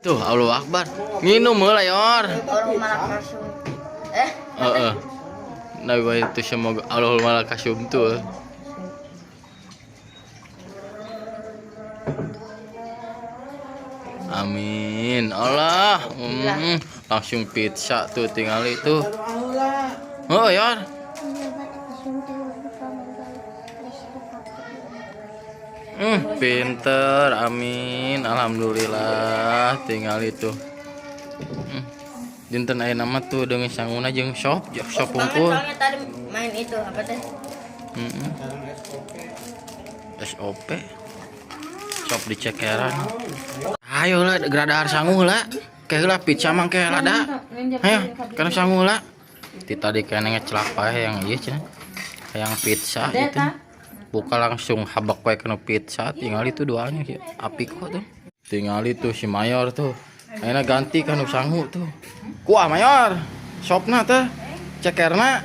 Tuh, Allahu Akbar. Nginum heula, Yor. Orang malah masuk. Eh, Heeh. Nabi itu semoga Allahumma lakasum tuh. Amin. Allah. Langsung pizza tuh tinggal itu. Oh, Yor. Pinter. Amin. Alhamdulillah tinggal itu. Dinten aya nama tuh dengan sanguna jeung sop, sop banget pungkul. soalnya tadi main itu apa teh? Heeh. SOP. Sop dicekeran. Ayo lah geradahar sangu lah. Kayak lah pizza mah kayak lada. Ayo, kana sangu lah. Ti tadi kayaknya ngecelak pae yang ieu cenah. Yang pizza gitu. Buka langsung habak wae kana pizza, tinggal itu doanya sih. Api kok tuh. Tinggal itu si Mayor tuh. Ayeuna ganti kanu sangu tuh. Kuah Mayor. Sopna teh. Cekerna.